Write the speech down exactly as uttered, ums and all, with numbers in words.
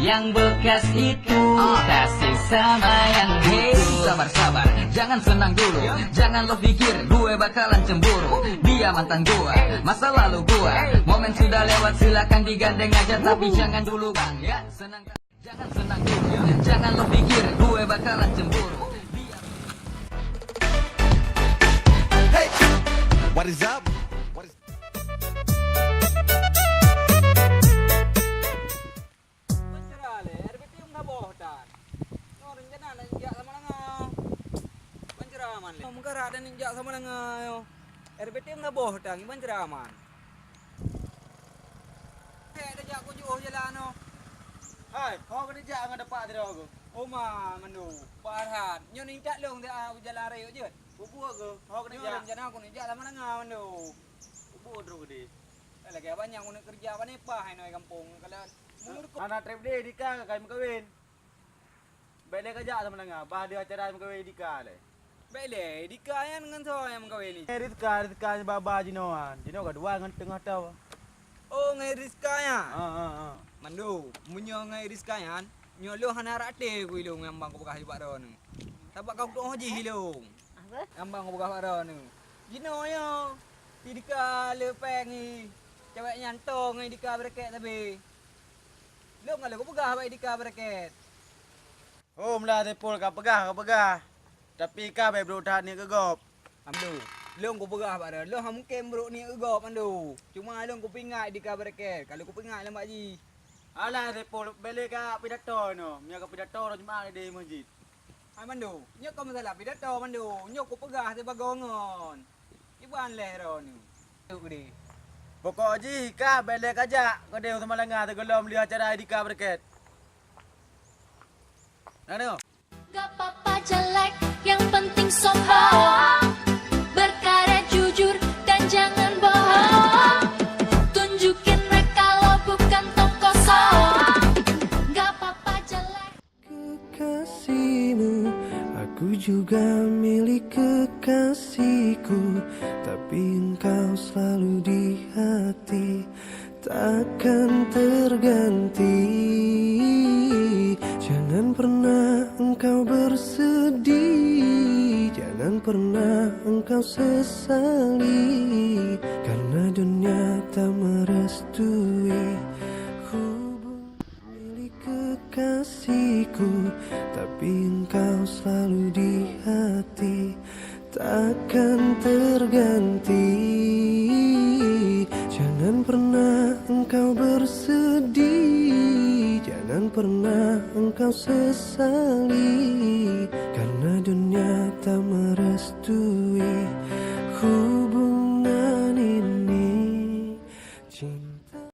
Yang bekas itu kasih sama yang dulu. Sabar-sabar, jangan senang dulu. Jangan lo pikir gue bakalan cemburu. Dia mantan gue, masa lalu gue. Momen sudah lewat, silakan digandeng aja, tapi jangan dulu bang, ya. Senang, jangan senang dulu. Jangan lo pikir gue bakalan cemburu. Dia Hey, what is up? What is Ban ceura lé, R B T meugaboh tan. Nyoe rencana dan jak sama langa. Ban ceura aman lé. Meugarak dan jak sama langa nyoe. R B T meugaboh tan, ban ceura aman. Hei, dah jak kujuh jalan nyoe. Hai, ho keuneuk jak ngon dapat sidroe ku? Oma, Mando, Pak Arhan. Nyoe ni tak long dah jalan raya jeuet. Bubuk ku, ho keuneuk jak. Nyoe rencana ku neuk jak sama langa, Mando. Bubuk droe gede. Lagèe banyak guna kerja bak nepah inoe gampông. Kalau munur ko. Hana trép deh Dika ka meukawen. Bèk lé ka jak sama langa, bah deuh acara meukawen Dika lé. Bèk lé, Dika nyan ngon soe nyang meukawen ni? Eh, Rizka, Rizka nyang baba jinoe nyan. Jinoe ka dua ngon teungoh tho. Oh, ngon Rizka nyan? Ha, ha, ha. Mando, meunyoe ngon Rizka nyan, nyoe lôn hana rate ku ilôn nyang bang kupeugah bak droeneuh. Sabab ka kutu'oh jih ilôn. Apa? Nyang bang kupeugah bak droeneuh. Jinoe nyoe, si Dika le péng i, cewek nyan toe ngon Dika beureukat sabe. Lôn ka lôn kupeugah bak Dika beureukat. Oh, meulah Saipul ka peugah, ka peugah. Tapi ka bèk brôk that niet keu gob. Mando, lôn kupeugah bak droe, lôn hana mungken brôk niet keu gob, Mando. Cuma lôn kupeuingat Dika beureukat, ka lôn kupeuingat lom bak jih. Alah, Saipul, bèk lé ka pidato inoe. Meunyo ka pidato, uroe Jumat di meuseujid. Hai Mando, nyoe kon masalah pidato, Mando. Nyoe kupeugah sibagoe ngon. Iban lé droeneuh. Tuk deh. Pokok jih ka bèk lé ka jak, keudeh sama langa sigohlom lheueh acara Dika beureukat. Na deungö? Gak papa jelek, yang penting sombong. Berkarya jujur dan jangan bohong. Tunjukin mereka lo bukan tong kosong. Gak papa jelek. Kekasihmu, aku juga milik kekasihku, tapi engkau selalu di hati, takkan terganti. Jangan pernah engkau bersedih, jangan pernah engkau sesali, karena dunia tak merestui hubungan milik kekasihku, tapi engkau selalu di hati, takkan terganti. Jangan pernah engkau bersedih, jangan pernah engkau sesali, karena dunia tak merestui hubungan ini. Cinta